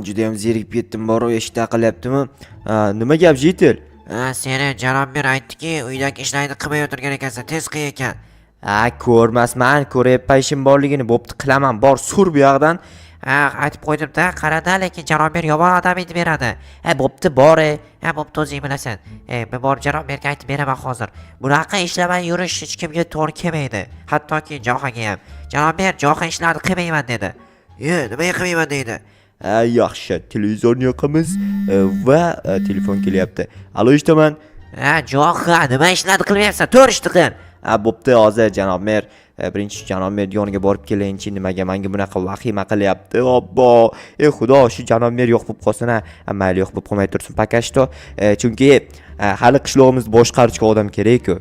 Judayam zerikib ketdim, borib eshik taqilyaptimi? Ha, nima gap, житель? Ha, seni janob mer aytdiki, uydagi ishlarni qilmay o'tirgan ekansan, tez qil ekan. Ha, ko'rmasman, ko'ryapman ishim borligini. Bo'pti, qilaman, bor, sur bu yoqdan. Ha, aytib qo'ydim-da, qarada, lekin janob mer yomon odam aytib beradi. Ha, bo'pti, bor e. Ha, bo'pti, o'zing bilasan. E, men borib janob merga aytib beraman hozir. Bunaqa ishlamay yurish hech kimga to'g'ri kelmaydi. Hattoki Johaga ham. Janob mer Joha ishlarni qilmayman dedi. Ye, nimaga qilmayman deydi. Ha, yaxshi, televizorni yoqamiz va telefon kelyapti. Alo, eshitaman. Ha, Joha, nima ishlarni qilmayapsan? To'g'ri ishni qil. Ha, bo'pti, hozir, janob mer. Birinchi janob mer yoniga borib kelayinchi, nimaga menga bunaqa vahima qilyapti? Obbo, ey xudo, shu janob mer yo'q bo'lib qolsin. Ha, mayli, yo'q bo'lib qolmay tursin пока что, chunki hali qishlog'imizni boshqaruvchi odam kerak-ku.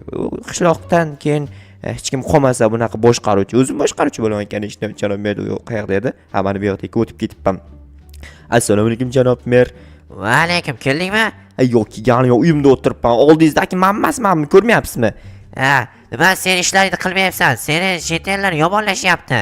Qishloqdan keyin hech kim qolmasa, bunaqa boshqaruvchi, o'zim boshqaruvchi bo'laman конечно. Janob mer qayoqda edi? Ha, mana bu yoqda, o'tib ketibman. Assalomu alaykum, janob mer. Va alaykum, keldingmi? Ha, yo'q, kelganim yo'q, uyimda o'tiribman. Oldingizdagi man emasmanmi, ko'rmayapsizmi? Ha, nima sen ishlaringni qilmayapsan? Seni chet ellar yomonlashyapti.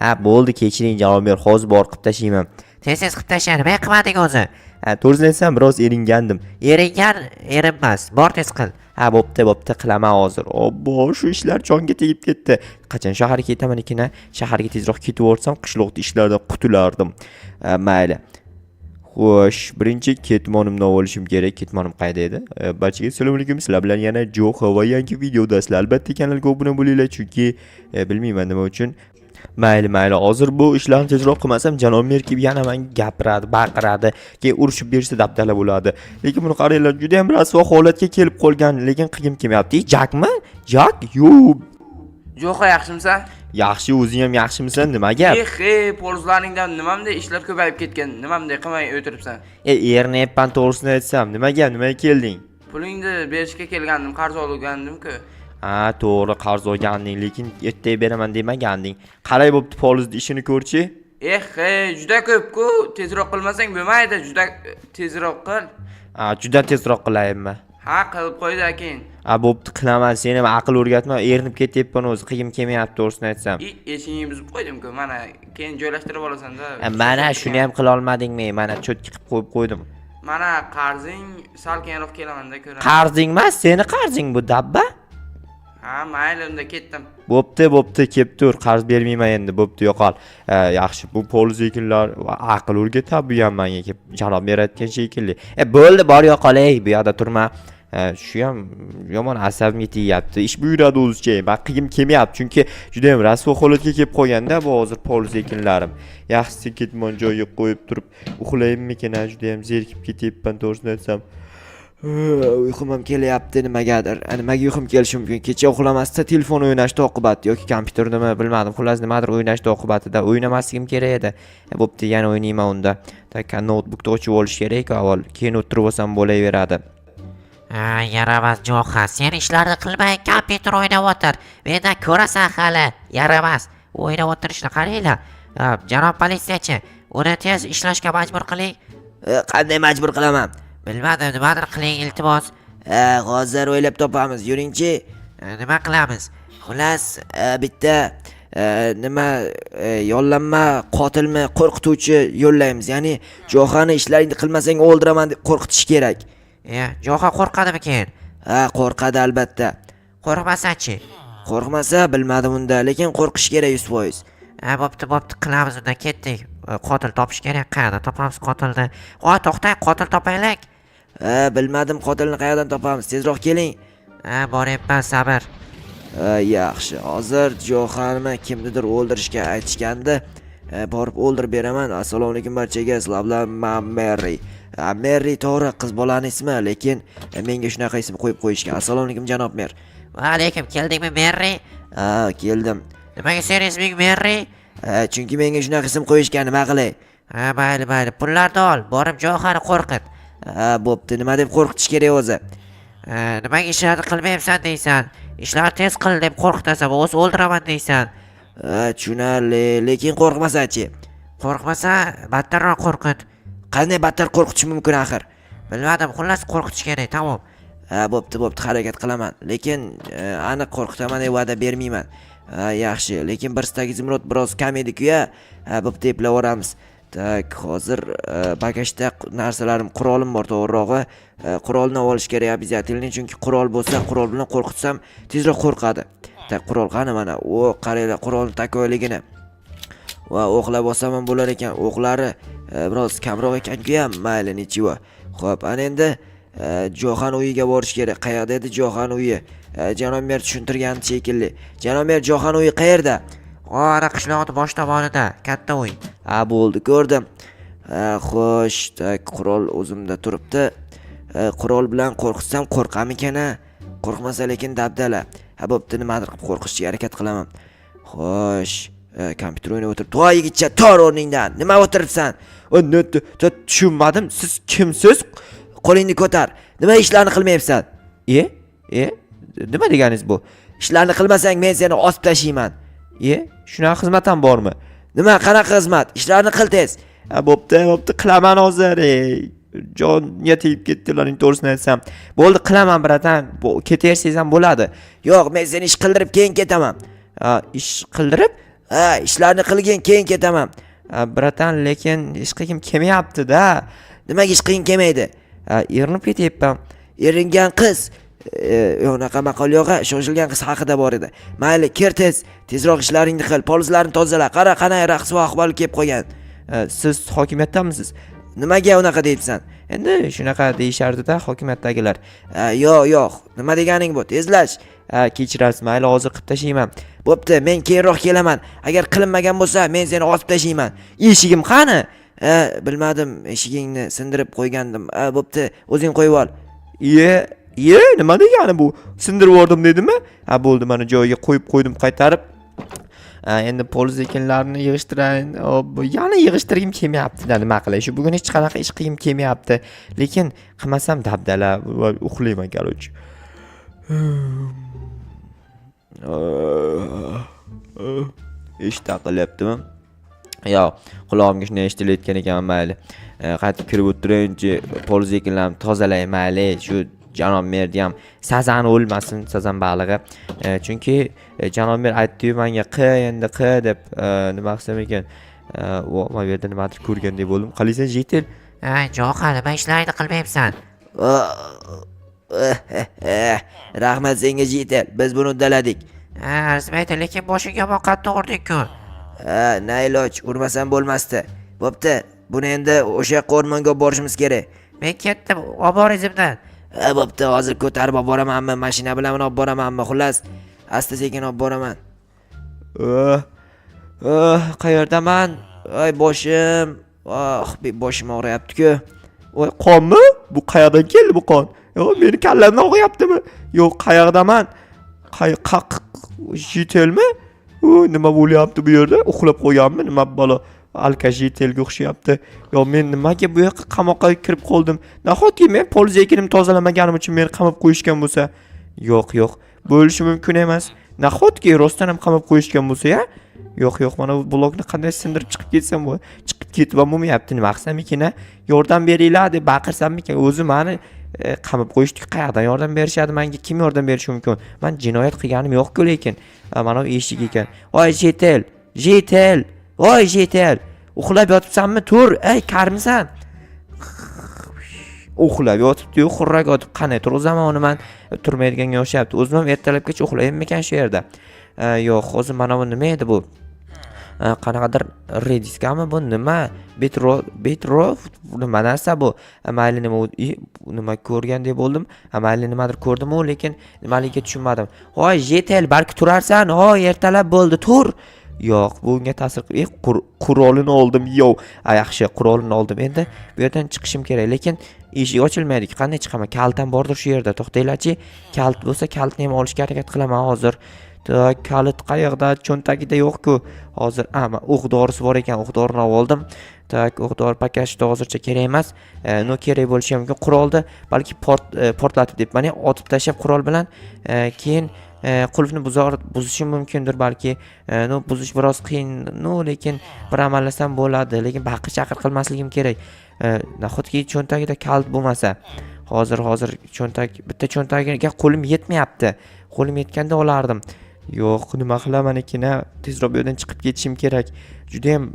Ha, bo'ldi, kechiring, janob mer, hozir borib qilib tashlayman. Tez tez qilib tashla, nima qilmading o'zi? Ha, to'g'risini aytsam, biroz eringandim. Eringan erinmas, bor, tez qil. Ha, bo'pti, bo'pti, qilaman hozir. Obbo, shu ishlar jonga tegib ketdi. Qachon shaharga ketaman ekan, a? Shaharga tezroq ketib yuborsam, qishloqda ishlardan qutulardim. Ha, mayli. Xo'sh, birinchi ketmonimni olishim kerak. Ketmonim qayerda edi? Barchaga assalomu alaykum. Sizlar bilan yana Jo'xa va yangi videodasizlar. Albatta kanalga obuna bo'linglar, chunki bilmayman nima uchun. Mayli, mayli, hozir bu ishlarni tezroq qilmasam, janob mer kelib yana menga gapiradi, baqiradi, keyin urishib bersa, dabdala bo'ladi. Lekin buni qaranglar, juda ham rasvo holatga kelib qolgan, lekin qilgim kelmayapti. Ey, Jakmi? Jak? Yo'q. Jo'xa, yaxshimisan? Yaxshi, o'zing ham yaxshimisan? Nima gap? Eh, ey, polizlaringdan nimamday ishlar ko'payib ketgan. Nimamday qilmay o'tiribsan? E, erinayapman, to'g'risini aytsam. Nima gap? Nimaga kelding? Pulingni berishga kelgandim, qarz olgandim-ku. Ha, to'g'ri, qarz olganding, lekin ertaga beraman demaganding. Qalay bo'pti, polizni ishini ko'rchi? Eh, ey, juda ko'p-ku. Tezroq qilmasang bo'lmaydi, juda tezroq qil. Ha, juda tezroq qilayinmi? Ha, qilib qo'yda keyin. Ha, bo'pti, qilaman. Sen ham aql o'rgatma, erinib ketyapman o'zi, qilgim kelmayapti, to'g'risini aytsam. I, eshigingni buzib qo'ydim-ku. Mana, keyin joylashtirib olasan-da. Ha, mana shuni ham qila olmadingmi? Mana чётко qilib qo'yib qo'ydim. Mana qarzing, sal keyinroq kelamanda ko'raman. Qarzing emas, seni qarzing bu, dabba. Ha, mayli, unda ketdim. Bo'pti, bo'pti, kelib tur, qarz bermayman endi, bo'pti, yo'qol. Yaxshi, bu poliz ekinlar aql o'rgatadi bu ham menga kelib, janob mer aytgan shekilli. E, bo'ldi, bor, yo'qol, ey, bu yoqda turma. Shu ham yomon asabimga tegyapti. Ish buyuradi o'zicha. Man qilgim kelmayapti, chunki juda ham rasvo holatga kelib qolganda bu hozir poliz ekinlarim. Yaxshisi ketmon joyiga qo'yib turib uxlaymikin, juda ham zerikib ketyapman, to'g'risini aytsam. Uyqum ham kelyapti nimagadir. Nimaga uyqum kelishi mumkin? Kecha uxlamasda telefon o'ynashdi oqibati yoki kompyuternimi, bilmadim. Xullas, nimadir o'ynashdi oqibatida o'ynamasligim kerak edi. Bo'pti, yana o'ynayman unda. Так, noutbukni ochib olish kerak avval. Keyin o'tirib olsam bo'laveradi. Ha, yaramas Jo'xa, sen ishlarni qilmay kompyuter o'ynab o'tir. Mendan ko'rasan hali, yaramas. O'ynab o'tirishni qaranglar. Ha, janob politsiyachi, uni tez ishlashga majbur qiling. Qanday majbur qilaman? Bilmadim, nimadir qiling, iltimos. Hozir o'ylab topamiz. Yuringchi. Nima qilamiz? Xullas, bitta nima yollanma qotilmi, qo'rqituvchi yo'llaymiz. Ya'ni Jo'xani ishlaringni qilmasang o'ldiraman deb qo'rqitish kerak. E, Jo'xa qo'rqadimi keyin? Ha, qo'rqadi albatta. Qo'rqmasachi? Qo'rqmasa, bilmadim unda, lekin qo'rqish kerak 100%. Ha, bo'pti, bo'pti, qilamiz unda, ketdik. Qotil topish kerak, qayerdan topamiz qotilni? Voy, to'xtang, qotil topaylik. Ha, bilmadim, qotilni qayerdan topamiz. Tezroq keling. Ha, boryapman, sabr. Ha, yaxshi. Hozir Jo'xanimi, kimnidir o'ldirishga aytishgandi. Borib o'ldirib beraman. Assalomu alaykum barchaga. Sizlar bilan man Mary. Ha, Mary to'g'ri, qiz bolani ismi, lekin menga shunaqa ism qo'yib qo'yishgan. Assalomu alaykum, janob mer. Va alaykum, keldingmi, Merri? Ha, keldim. Nimaga seni isming Merri? Ha, chunki menga shunaqa ism qo'yishgan, nima qilay? Ha, mayli, mayli, pullarni ol, borib Jo'xani qo'rqit. Ha, bo'pti. Nima deb qo'rqitish kerak o'zi? Ha, nimaga ishlarni qilmayapsan deysan. Ishlarni tez qil deb qo'rqitasan, o'zi o'ldiraman deysan. Ha, tushunarli, lekin qo'rqmasachi? Qo'rqmasa, battarroq qo'rqit. Qanday battar qo'rqitish mumkin axir? Bilmadim, xullas, qo'rqitish kerak, tamom. Ha, bo'pti, bo'pti, harakat qilaman. Lekin aniq qo'rqitaman deb va'da bermayman. Ha, yaxshi, lekin bir стак изумруд biroz kam edi-ku ya. Ha, bo'pti, eplab yuboramiz. Так, hozir bagajda narsalarim, qurolim bor to'g'rirog'i. Qurolni olish kerak обязательно, chunki qurol bo'lsa, qurol bilan qo'rqitsam tezroq qo'rqadi. Так, qurol qani mana? O, qaranglar qurolni такой ligini. Va o'qlab olsam ham bo'lar ekan. O'qlari biroz kamroq ekan-ku ham, mayli, ничего. Xo'p, ana endi Johan uyiga borish kerak. Qayerda edi Johan uyi? Janob mer tushuntirgan shekilli. Janob mer, Johan uyi qayerda? O, ana qishloqni bosh tomonida, katta uy. Ha, bo'ldi, ko'rdim. Ha, xo'sh, так, qurol o'zimda turibdi. Qurol bilan qo'rqitsam qo'rqamikan a? Qo'rqmasa lekin dabdala. Ha, bo'pti, nimadir qilib qo'rqitishga harakat qilaman. Xo'sh, kompyuter o'ynab o'tiribdi. Voy yigitcha, tor o'rningdan. Nima o'tiribsan? O, ne, tushunmadim, siz kimsiz? Qo'lingni ko'tar. Nima ishlarni qilmayapsan? E, e, nima deganingiz bu? Ishlarni qilmasang men seni osib tashlayman. E, shunaqa xizmat ham bormi? Nima, qanaqa xizmat? Ishlarni qil tez. Ha, bo'pti, bo'pti, qilaman hozir. Ey, jonga tegib ketdi ularning, to'g'risini aytsam. Bo'ldi, qilaman, братан. Ketaversangiz ham bo'ladi. Yo'q, men seni ish qildirib keyin ketaman. Ha, ish qildirib? Ha, ishlarni qilgin, keyin ketaman. Ha, братан, lekin ish qilgim kelmayapti-da. Nimaga ish qilging kelmaydi? Ha, erinib ketyapman. Eringan qiz yo'q, unaqa maqol yo'q, ha, shoshilgan qiz haqida bor edi. Mayli, kir tez, tezroq ishlaringni qil, polizlarni tozala. Qara, qanday raqs va ahvol kelib qolgan. Ha, siz hokimiyatdanmisiz? Nimaga unaqa deyapsan? Endi shunaqa deyishardi-da hokimiyatdagilar. Ha, yo'q, yo'q. Nima deganing bu? Tezlash. Ha, kechirasiz, mayli, hozir qilib tashlayman. Bo'pti, men keyinroq kelaman. Agar qilinmagan bo'lsa, men seni osib tashlayman. Eshigim qani? Ha, bilmadim, eshigingni sindirib qo'ygandim. Ha, bo'pti, o'zing qo'yib ol. Iye, iye, nima degani bu? Sindirib yubordim dedimi? Ha, bo'ldi, mana joyiga qo'yib qo'ydim qaytarib. Ha, endi poliz ekinlarni yig'ishtirayin. Hop, yana yig'ishtirgim kelmayapti-da, nima qilay? Shu bugun hech qanaqa ish qilgim kelmayapti. Lekin qilmasam dabdala va uxlayman, короче. Eshik taqilyaptimi? Yo'q, qulog'imga shunday eshitilayotgan ekan, mayli. Qaytib kirib o'tirayinchi, poliz ekinlarni tozalay, mayli. Shu janob merni ham sazani o'lmasin, sazan balig'i. Chunki janob mer aytdi-yu menga qi, endi qi deb, nima qilsam ekan? Vo, mana bu yerda nimadir ko'rgandek bo'ldim. Qalaysan, житель? Ay, Jo'xa, nima ishlarni qilmayapsan? Rahmat senga, житель. Biz buni uddaladik. Ha, arzimaydi, lekin boshingga yomon qattiq urding-ku. Ha, na iloj, urmasam bo'lmasdi. Bo'pti, buni endi o'sha yoqqa o'rmonga olib borishimiz kerak. Men ketdim, olib bor izimdan. Ha, bo'pti, hozir ko'tarib olib boramanmi, mashina bilan olib boramanmi, xullas, asta sekin olib boraman. Qayerdaman? Ay, boshim. Oh, boshim og'riyapti-ku. Voy, qonmi? Bu qayerdan keldi bu qon? Yo'q, meni kallamdan og'riyaptimi? Yo'q, qayerdaman? Qay qaq житель mi? U nima bo'lyapti bu yerda? Uxlab qo'yganmi? Nima balo? Алкаш житель ga o'xshayapti. Yo, men nimaga bu yoqqa qamoqqa kirib qoldim? Nahotki men poliz ekinimni tozalamaganim uchun meni qamab qo'yishgan bo'lsa? Yo'q, yo'q. Bo'lishi mumkin emas. Nahotki rostdan ham qamab qo'yishgan bo'lsa, ya? Yo'q, yo'q, mana bu blokni qanday sindirib chiqib ketsam bu? Chiqib ketib ham bo'lmayapti. Nima qilsam ekan, a? Yordam beringlar deb baqirsammikan? O'zi mani qamab qo'yishdi. Qayerdan yordam berishadi menga? Kim yordam berishi mumkin? Man jinoyat qilganim yo'q-ku lekin. Ha, mana bu eshik ekan. Voy, житель, житель. Voy, житель. Uxlab yotibsanmi? Tur, ey, karmisan? Uxlab yotibdi-yu, xurrak otib qanday turg'izaman uni man? Turmaydiganga o'xshayapti. O'zim ham ertalabgacha uxlayapmikan shu yerda? Yo'q, hozir mana bu nima edi bu? Qanaqadir rediskami bu, nima? Betro, betro, nima narsa bu? Mayli, nima u, nima ko'rgandek bo'ldim. Ha, mayli, nimadir ko'rdim u, lekin nimaligiga tushunmadim. Voy, житель, balki turarsan. Hoy, ertalab bo'ldi, tur. Yo'q, bunga ta'sir qurolini oldim, yo'q. A, yaxshi, qurolini oldim. Endi bu yerdan chiqishim kerak, lekin eshik ochilmaydi. Qanday chiqaman? Kalitam bordir shu yerda. To'xtanglarchi. Kalit bo'lsa, kalitni ham olishga harakat qilaman hozir. Так, kalit qayerda? Cho'ntagida yo'q-ku. Hozir, a, o'q dorisi bor ekan, o'q dorini olib oldim. Так, o'q dori пока что hozircha kerak emas. Но kerak bo'lishi ham mumkin. Qurolni balki portlatib deb, mana otib tashlab qurol bilan, keyin qulfni buzishim mumkindir balki. Но buzish biroz qiyin, но lekin bir amallasam bo'ladi, lekin baqir chaqir qilmasligim kerak. Nahotki cho'ntagida kalit bo'lmasa? Hozir cho'ntak, bitta cho'ntagiga qo'lim yetmayapti. Qo'lim yetganda olardim. Yo'q, nima qilaman ekan a? Tezroq bu yerdan chiqib ketishim kerak. Judayam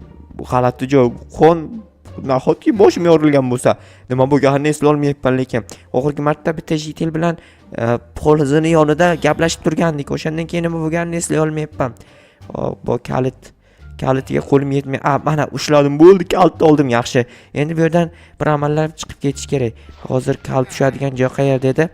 g'alati joy. Qon, nahotki boshim yorilgan bo'lsa? Nima bo'lganini eslolmayapman lekin. Oxirgi marta bitta житель bilan polizini yonida gaplashib turgandik. O'shandan keyin nima bo'lganini eslay olmayapman. Hop, bu kalitiga qo'lim yetmay, a, mana ushladim, bo'ldi, kalitni oldim, yaxshi. Endi bu yerdan bir amallab chiqib ketish kerak. Hozir kalit tushadigan joy qayerda edi?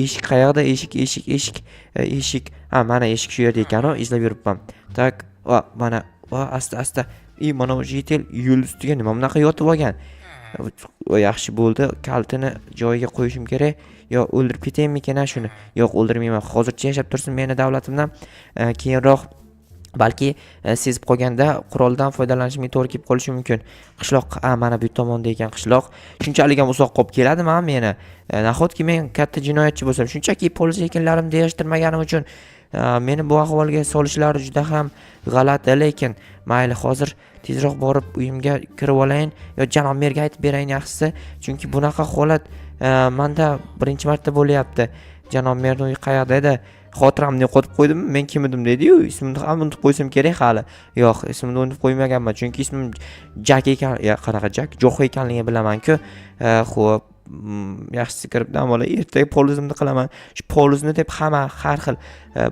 Eshik qayerda? Eshik, eshik, eshik, eshik. Ha, mana eshik shu yerda ekan, izlab yuribman. Так, va mana, va asta asta. И mana bu житель yo'l ustiga nima bunaqa yotib olgan? Va yaxshi bo'ldi, kalitini joyiga qo'yishim kerak. Yo o'ldirib ketaymikan shuni? Yo'q, o'ldirmayman. Hozircha yashab tursin meni davlatimdan. Keyinroq balki sezib qolganda quroldan foydalanishimga to'g'ri kelib qolishi mumkin. Qishloq, a, mana bu tomonda ekan qishloq. Shunchalik ham uzoq qolib keladimi a meni? Nahotki men katta jinoyatchi bo'lsam, shunchaki polizeykinlarimni yig'ishtirmaganim uchun meni bu ahvolga solishlari juda ham g'alati, lekin mayli, hozir tezroq borib uyimga kirib olayin yo janob merga aytib berayin yaxshisi, chunki bunaqa holat manda birinchi marta bo'lyapti. Janob merni uyi qayerda edi? Xotiramni yo'qotib qo'ydimmi? Men kim edim deydi-yu, ismimni ham unutib qo'ysam kerak hali. Yo'q, ismimni unutib qo'ymaganman, chunki ismim Jak ekan, ya qanaqa Jak? Jo'xa ekanligini bilaman-ku. Xo'p, yaxshisi kirib dam olay. Ertaga polizimni qilaman. Shu polizni deb hamma har xil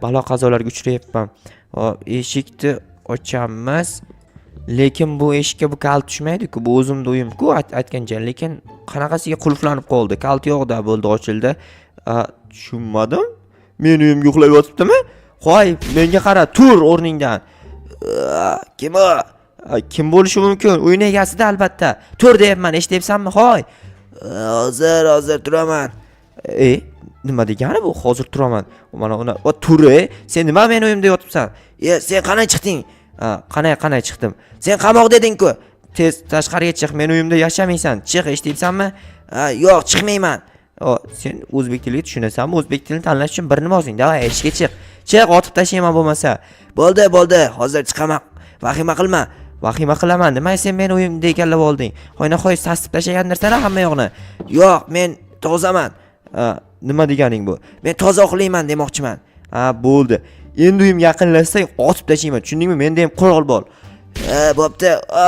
balo qazolarga uchrayapman. Hop, eshikni ochamiz. Lekin bu eshikka bu kalit tushmaydi-ku, bu o'zimni uyim-ku aytgancha, lekin qanaqasiga qulflanib qoldi? Kalit yo'qda, bo'ldi, ochildi. A, tushunmadim. Meni uyimga uxlab yotibdimi? Qo'y, menga qara, tur o'rningdan. Kim u? A, kim bo'lishi mumkin? Uyni egasida albatta. Tur deyapman, eshityapsanmi? Hoy. Hozir, hozir turaman. E, nima degani bu? Hozir turaman. Mana uni, o tur, e. Sen nima meni uyimda yotibsan? E, sen qanday chiqding? A, qanday qanday chiqdim? Sen qamoq deding-ku. Tez tashqariga chiq, meni uyimda yashamaysan. Chiq, eshityapsanmi? Ha, yo'q, chiqmayman. O, sen o'zbek tilini tushunasanmi? O'zbek tilini tanlash uchun bir nima bosing. Давай, eshikka chiq. Chiq, otib tashlayman bo'lmasa. Bo'ldi, bo'ldi, hozir chiqaman. Vahima qilma. Vahima qilaman. Nima sen meni uyimda egallab olding? Hoynahoy sasib tashlagandirsan hamma yoqni. Yo'q, men tozaman. A, nima deganing bu? Men toza uxlayman demoqchiman. Ha, bo'ldi. Endi uyimga yaqinlashsang otib tashlayman. Tushundingmi? Menda ham qurol bor. Ha, bo'pti. A,